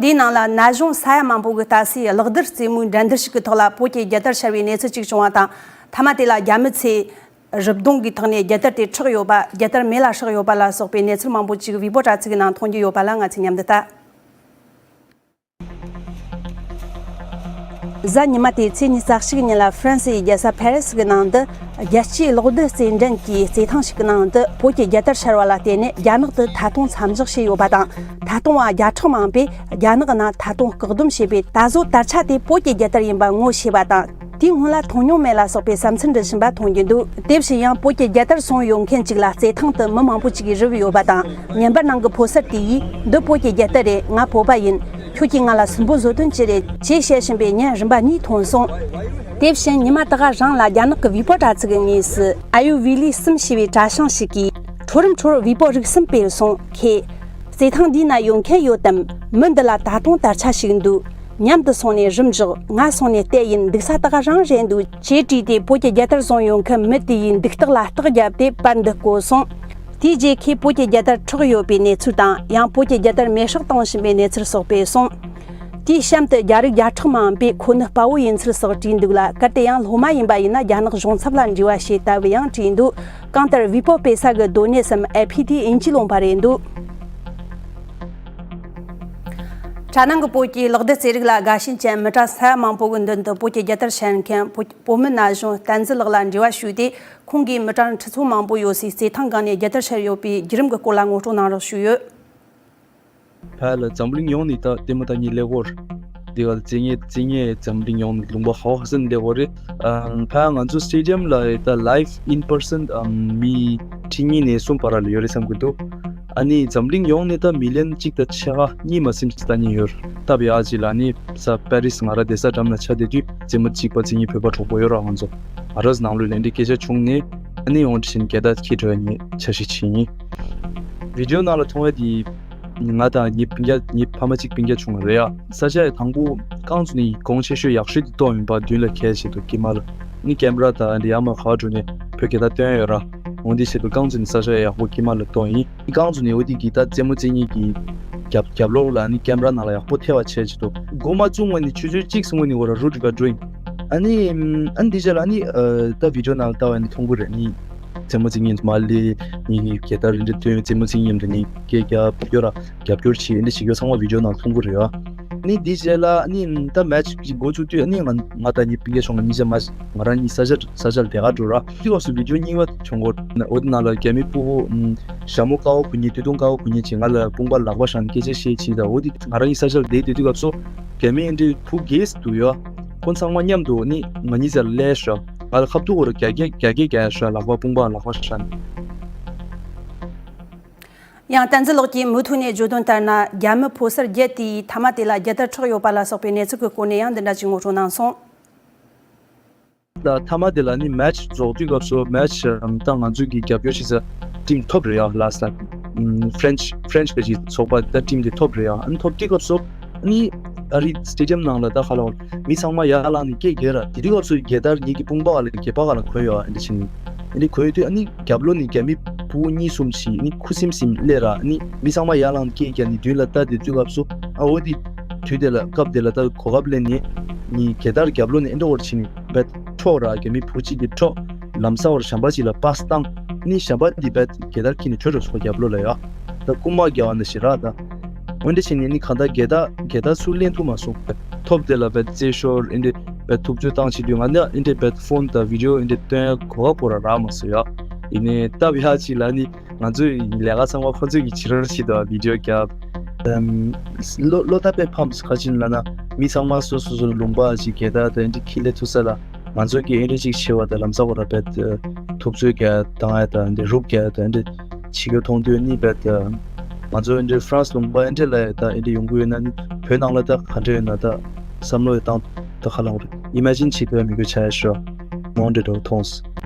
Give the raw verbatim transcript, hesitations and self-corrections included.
འདིའི་ནང་ལ་ན་གཞོན་ས་ཡ་མང་པོ་གི་ལྟ་སའི་གློག་རྡུལ་རྩེད་མོའི་འགྲན་བསྡུར་ཞིག་གི་ཐོག་ལ་བོད་ཀྱི་རྒྱལ་དར་ཤར་བའི་གནས་ཚུལ་ཅིག་བྱུང་བ་དང་། མཐའ་མ་དེ་ལ་རྒྱ་མི་ཚོས་རི་གདུང་གི་ཐོག་ནས་རྒྱལ་དར་དེ་འཕྲོག་ཡོད་པ། རྒྱལ་དར་མེ་ལ་སྲེག་ཡོད་པ་ལ་སོགས་པའི་གནས་ཚུལ་མང་པོ་ཅིག་བི་པོ་དྲ་ཚིགས་ཀྱི་ནང་མཐོང་རྒྱུ་ཡོད་པ་ལ་ང་ཚོས་མཉམ་དུ་ལྟ། གཟའ་ཉི་མ་སྟེ་ཚེས་ཉི་ཤུ་རྩ་གཅིག་ཉིན་ལ་ཧྥ་རན་སིའི་རྒྱལ་ས་ཕ་རི་སི་གི་ནང་དུ་རྒྱལ་སྤྱིའི་གློག་རྡུལ་རྩེད་འགྲན་གྱི་རྩེད་ཐང་ཞིག་གི་ནང་དུ་བོད་ཀྱི་རྒྱལ་དར་ཤར་བ་ལ་བརྟེན་ནས་རྒྱ་ནག་ཏུ་ཐད་གཏོང་མཚམས་འཇོག་བྱས་ཡོད་པ་དང་། ཐད་གཏོང་བ་བརྒྱ་ཕྲག་མང་པོས་རྒྱ་ནག་ནང་ཐད་གཏོང་བཀག་སྡོམ་བྱས་པས། ད་གཟོད་དར་ཆ་དེ་བོད་ཀྱི་རྒྱལ་དར་ཡིན་པ་ངོ་ཤེས་པ་དང་། དེའི་སྔོན་ལ་མཐོང་མྱོང་མེད་ལ་སོགས་པའི་བསམ་ཚུལ་འདྲི་བཞིན་པ་མཐོང་རྒྱུ་འདུག་དེ་བཞིན་ཡང་བོད་ཀྱི་རྒྱལ་དར་བཟུང་ཡོད་མཁན་ཅིག་ལ་རྩེད་ཐང་དུ་མི་མང་པོ་ཅིག་གིས་རུབ་ཡོད་པ་དང་། ཉན་པ་ནང་གི་ཕོ་གསར་དེ་ཡིས། "འདི་བོད་ཀྱི་རྒྱལ་དར་རེད། ང་བོད་པ་ཡིན། ཁྱོད་ཀྱིས་ང་ལ་སུན་པོ་བཟོ་དོན་ཅི་རེད། ཅེས་བཤད་བཞིན་པའི་ཉིན་རིམ་པ་གཉིས་ཐོན་སོང་། དེ་བཞིན་ཉི་མ་ད་ག་རང་ལ་རྒྱ་ནག་གི་བི་པོ་དྲ་ཚིགས་ཀྱི་ངོས་སུ་ཨ་ཡུ་བི་ལི་གསུམ་ཞེས་པའི་དྲ་བྱང་ཞིག་གིས། འཕྲོ་རིམ་འཕྲོར་བི་པོ་རིགས་གསུམ་སྤེལ་སོང་། ཁྱེད་རྩེད་ཐང་འདིའི་ནང་ཡོད་མཁན་ཡོད་དམ། མི་འདི་ལ་ད་དུང་དར་ཆ་ཞིག་འདུག་མཉམ་དུ་སོང་ནས་རིམ་བཞག་ང་སོང་ནས་བལྟས་ཡིན། འདུག་ས་ད་ག་རང་རེད་འདུག་ཅེས་བྲིས་ཏེ། བོད་ཀྱི་རྒྱལ་དར་བཟུང་ཡོད་མཁན་མི་དེ་ཡི་འདུག་སྟེགས་ལ་རྟགས་བརྒྱབ་སྟེ་པར་འདི་བཀོད་སོང་། དེའི་རྗེས་ཁོས་བོད་ཀྱི་རྒྱལ་དར་འཕྲོག་ཡོད་པའི་གནས་ཚུལ་དང་། ཡང་བོད་ཀྱི་རྒྱལ་དར་མེ་སྲེག་བཏང་བཞིན་པའི་གནས་ཚུལ་སོགས་སྤེལ་སོང་། དེའི་གཤམ་དུ་རྒྱ་རིགས་བརྒྱ་ཕྲག་མང་པོས་ཁོ་ནི་དཔའ་བོ་ཡིན་ཚུལ་སོགས་བྲིས་འདུག་ལ། གལ་ཏེ་ཡང་སློབ་མ་ཡིན་པ་ཡིན་ན་རྒྱ་ནག་གཞུང་ཚབ་ལ་འབྲེལ་བ་བྱེད་ལྟ་བུ་ཡང་བྲིས་འདུག་གང་ལྟར་བི་པོ་སྤེལ་ས་གི་སྡོད་གནས་སམ་ཨེ་ཕི་དེ་དབྱིན་ཇིའི་ལུང་པ་རེད་འདུག་དྲ་ནང་གི་བོད་ཀྱི་གློག་རྡུལ་རྩེད་རིགས་ལ་དགའ་ཞེན་ཅན་མི་གྲངས་ས་ཡ་མང་པོ་གི་མདུན་དུ་བོད་ཀྱི་རྒྱལ་དར་ཤར་མཁན་བོད་བོད་མི་ན་གཞོན་བསྟན་འཛིན་ལགས་ལ་འབྲེལ་བ་ཞུས་ཏེ། ཁོང་གིས་མི་གྲངས་ཁྲི་ཚོ་མང་པོ་ཡོད་སའི་རྩེད་ཐང་སྒང་ནས་རྒྱལ་དར་ཤར་ཡོད་པའི་བརྒྱུད་རིམ་གྱི་སྐོར་ལ་ངོ་སྤྲོད་གནང་རོགས་ཞུས་ཡོད། ཕ་ལ་འཛམ་གླིང་ཡོངས་ནས་ད་ལྟད་མོ་ལྟ་མཁན་ཀླད་ཀོར་འདི་ག་ལ་རྩེད་མཁན་རྩེད་མཁན་འཛམ་གླིང་ཡོངས་ནས་ལུང་པ་ག་བ་ག་ས་ནས་ཀླད་ཀོར་རེད། ཨམ་ཕ་ང་ཚོ་སི་ཊེ་ཌི་ཡམ་ལ་ད་live in person ཨམ་མི་ཁྲི་གཉིས་ནས་གསུམ་བར་ལ་ཡོད་རེད་བསམ་གྱི་འདུག་ཨ་ནི་འཛམ་གླིང་ཡོངས་ནས་ད་མི་ལི་ཡོན་གཅིག་དང་ཕྱེད་ཀ་གཉིས་མ་ཟིན་ཅིག་ལྟ་མཁན་ཡོད་རེད། སྟབས་ཡག་ཅིག་ལ་ཨ་ནི་ས་པེ་རིས་ང་རང་བསྡད་ས་འགྲམ་ལ་ཆ་བསྡད་དུས་རྩེད་མོ་གཅིག་པ་རྩེད་མཁན་བོད་པ་གྲོགས་པོ་ཡོད་ར། ང་ཚོ་ང་རང་ཚོ་ནང་ལོགས་ལ་འདི་སྐད་ཆ་བྱུང་ནས་ཨ་ནི་འོང་དེ་བཞིན་རྒྱལ་དར་འཁྱེར་འགྲོ་ཡ་ངས་འཆར་གཞི་བྱས་ཡིན། བི་ཌི་ཡོ་ནང་ལ་མཐོང་བ་དེ་ང་དང་ངའི་སྤུན་ཀྱག་ངའི་ཕ་མ་གཅིག་སྤུན་ཀྱག་བྱུང་བ་རེད་ཡ། ས་ཆ་ཡ་དང་པོ་རྐང་བཙུགས་ནས་གོང་ཆེ་ཤོས་ཡག་ཤོས་དེ་གཏོང་ཡིན་པ་མདུན་ལ་ཁྱེར་བྱེད་དུ་དཀྱིལ་མ་ལ་ནི་ཀེམ་ར་དང་འདི་ཡར་མར་ག་བ་འགྲོ་ནས་བོད་རྒྱལ་དར་སྟོན་ཡོད་ར། འོང་དེ་བྱེད་དུ་རྐང་བཙུགས་ནས་ས་ཆ་ཡ་ཡག་པོ་དཀྱིལ་མ་ལ་གཏོང་ཡིན། རྐང་བཙུགས་ནས་འོ་དེ་གི་ད་རྩེད་མོ་རྩེད་མཁན་གྱི་རྒྱབ་རྒྱབ་ལོགས་ལ་ནི་ཀེམ་ར་ནང་ལ་ཡག་པོ་ཐེབས་པ་བྱེད་བྱེད་དུ་འགོ་མ་བཙུགས་སྔོན་ནས་ཆུ་ཚོད་གཅིག་སྔོན་ནས་འོ་ར་རུ་འགྲོ་ག་འགྲོ་ཡིན། ཨ་ནི་ཨ་ནི་འདི་རྗེས་ལ་ནི་ད་བི་ཌི་ཡོ་ནང་ལ་ལྟ་བ་ནི་མཐོང་གི་རེད། ནི་རྩེད་མོ་རྩེད་མཁན་མ་ལི་ནི་གི་རྒྱལ་དར་རེ་འདྲ་སྟོན། རྩེད་མོ་རྩེད་མཁན་མཉམ་དུ་ནི་སྐད་རྒྱབ་སྐྱོར་ར་རྒྱབ་སྐྱོར་བྱེད། འདི་བྱེད་རྒྱུ་ཚང་མ་བི་ཌི་ཡོ་ནང་མཐོང་གི་རེད་ཨ། ནི་འདི་རྗེས་ལ་ནི་ད་མེ་ཆི་གི་འགོ་བཙུགས་དུས་ནི་ང་ང་དང་ངའི་སྤུན་ཀྱག་ཆུང་ང་གཉིས་ཆ་མ་ང་རང་གཉིས་ས་ཆ་ས་ཆ་ལ་བསྡད་ག་འགྲོ་ར། དུས་སྐབས་སུ་བི་ཌི་ཡོ་རྙིང་བ་བྱུང་གོ། འོ་དེ་ནང་ལ་རྒྱ་མི་ཕྲུ་གུ་ཞྭ་མོ་དཀར་པོ་གོན་མཁན་སྟོད་ཐུང་དཀར་པོ་གོན་མཁན་ཅིག་ང་ལ་དཔུང་པ་ལག་པ་བཞག་ནས་སྐད་ཆ་བཤད་བྱས། ད་འོ་དེ་ང་རང་གཉིས་ས་ཆ་ལ་བསྡད་དུས་དུས་སྐབས་སུ་རྒྱ་མི་འདི་ཕྲུ་གུ་གེ་སི་འདུག་ཡོད། ཁོང་ཚང་མ་མཉམ་དུ་ནི་ང་གཉིས་ས་ལ་སླེབས་ཤག་ང་ལ་ཁ་ཐུག་གོ་ར་རྒྱ་སྐད་རྒྱ་སྐད་རྒྱག་ཤག་ལག་པ་དཔུང་པ་ལག་པ་བཞག་ནས། ཡང་བསྟན་འཛིན་ལགས་ཀྱིས་མུ་མཐུད་ནས་བརྗོད་དོན་ལྟར་ན། རྒྱ་མི་ཕོ་གསར་བརྒྱད་དེས་མཐའ་མ་དེ་ལ་རྒྱལ་དར་འཕྲོག་ཡོད་པ་ལ་སོགས་པའི་གནས་ཚུལ་གྱི་སྐོར་ནས་ཡང་འདི་འདྲ་ཅིག་ངོ་སྤྲོད་གནང་སོང་། ད་མཐའ་མ་དེ་ལ་ནི་མེ་ཆི་རྫོགས་དུས་སྐབས་སུ་མེ་ཆི་ད་ང་ཚོ་གི་རྒྱབ་སྐྱོར་བྱེད་ས་ཊིམ་ཐོབ་རེད་ཡ། ལ་སི་ཊི་ཕ་རེན་ཆི་ཕ་རེན་ཆི་གི་ཚོགས་པ་ད་ཊིམ་དེ་ཐོབ་རེད་ཡ། ཨ་ནི་ཐོབ་དུས་སྐབས་སུ་ཨ་ནི་ཨ་རི་སི་ཊེ་ཌི་ཡམ་ནང་ལ་ད་ཧ་ལ་བ་མི་ཚང་མ་ཡར་ལངས་ནས་སྐད་རྒྱག་ར། དེ་དུས་སྐབས་སུ་རྒྱལ་དར་ངེད་ཀྱི་དཔུང་པ་ག་ལ་སྐེད་པ་ག་ལ་གོན་ཡོད་ཨ་འདྲ་བྱས་ནས། ཨ་ནི་གོན་དུས་ཨ་ནི་རྒྱབ་ལོགས་ནས་རྒྱ་མི་ཕྲུ་གུ་གཉིས་གསུམ་ཞིག་ཨ་ནི་ཁུ་སིམ་སིམ་སླེབས་ར། ཨ་ནི་མི་ཚང་མ་ཡར་ལངས་སྐད་རྒྱག་ནས་མདུན་ལ་ལྟ། དེ་དུས་སྐབས་སུ་ཨ་འོ་དེ་དུས་དེ་ལ་སྐབས་དེ་ལ་ད་གོ་སྐབས་ལེན་ནས་ནི་རྒྱལ་དར་རྒྱབ་ལོགས་ནས་ཨེ་འདྲ་བོར་བྱས་ནས་བེད་འཕྲོག་ར། རྒྱ་མི་བུ་གཅིག་གིས་འཕྲོག་ལམ་སང་བར་གཞན་པ་ཅིག་ལ་པཱ་སི་བཏང་། ནི་གཞན་པ་འདི་བེད་རྒྱལ་དར་འཁྱེར་ནས་བྲོས་འགྲོ་སོང་རྒྱབ་ལོགས་ལ་ཡ། ད་རྐུན་མ་རྒྱག་པ་ནང་བཞིན་ར། ད་འོན་ཏེ་བྱས་ནས་ནི་གང་ལྟར་རྒྱལ་དར་རྒྱལ་དར་ཚུར་ལེན་ཐུབ་མ་སོང་། ཐོབ་དེ་ལ་བེད་རྩེད་ཞོར་ཨེ་འདྲ་བེད་ཐུབ་ཚོད་བཏང་བྱེད་དུས་ང་ནི་ཨེ་འདྲ་བེད་ཕོན་དང་བི་ཌི་ཡོ་ཨེ་འདྲ་སྟོན་གོ་བ་གོ་ར་རག་མ་སོང་ཡ། ཡིན་ནའི་སྟབས་ཡག་ཅིག་ལ་ནི་ང་ཚོའི་ལས་ཀ་ཚང་མ་ཁོ་ཚོས་ཀྱིས་བྱེད་རོགས་བྱེད་དོ། བི་ཌི་ཡོ་རྒྱབ། ཨམ། བློ་བློ་ཐག་དཔེ་ཕམ་སོང་། ག་ཅི་ལབ་ན་མི་ཚང་མ་སོ་སོ་སོ་ལུང་པ་ཅིག་རྒྱལ་དར་དང་འདི་འཁྱེར་སླེབས་ཐུབ་ས་ལ་ང་ཚོ་གིས་ཨེ་འདྲ་ཅིག་བྱེད་པ་དང་ལམ་སང་བར་བེད་ཐུབ་ཚོད་རྒྱག་བཏང་ཡ་དང་འདི་རུབ་རྒྱག་དང་འདི་བྱེད་རྒྱུ་མཐོང་དུས་ནི་བེད་ང་ཚོ་འདི་ཧྥ་རན་སི་ལུང་པ་འདི་ལ་ད་འདི་ཡོང་གི་ཡོད་ན་ནི་བོད་ནང་ལ་ད་ག་འདྲ་ཡོད་ན་ད་བསམ་བློ་ཡི་བཏང་ད་ཁ་ལ་ཨི་མེ་ཇིན་བྱེད་ཐུབ་ཡ་མི་དགོས་ཆ་ཡ་ཤོ་མོ་འདྲ་འདྲ་མཐོང་སོང་།